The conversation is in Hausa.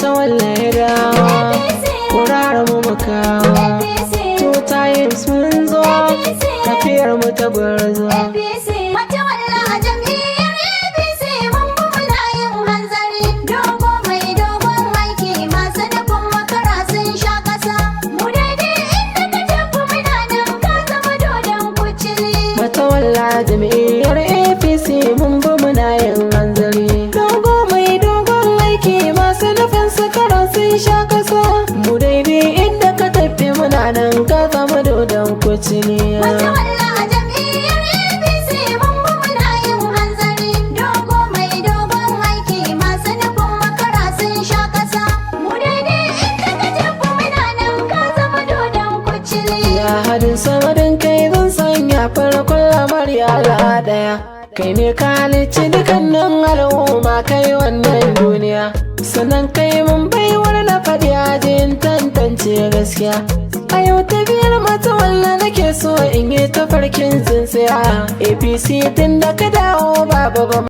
Matawalle ya dawo. APC. Kurar mu mukawa. APC. Two times mun zo. APC. Tafiyar mu ta gwarzo. APC. Matawalla a jam'iyyar APC, mun bi muna yin hanzari. Dogo mai dogon aiki, masu nufin makara sun sha ƙasa. Mu daidai inda ka tafi muna nan, ka zama dodon kucili. Matawalla jam'iyyar APC, mun bi muna yin hanzari. Dogo mai dogon aiki, masu nufin su karo sun sha kasa. Mu daidai inda ka tafi muna nan, ka zama dodon kucili. Matawalla a jam'iyyar APC, mun bi muna yin hanzari. Dogo mai dogon aiki, masu nufin makara sun sha ƙasa. Mu daidai inda ka tafi muna nan, ka zama dodon kucili. Ya hadin samadin, kai zan sanya farkon lamari, Allah daya. Kai ne ka halicci dukkanin al'umma, kai wannan duniya. Sannan kai mun baiwar na faɗi ajin tantance gaskiya. A yau tafiyar Matawalla nake so in yi tafarkin tsintsiya. APC, tun da ka dawo, babu ba.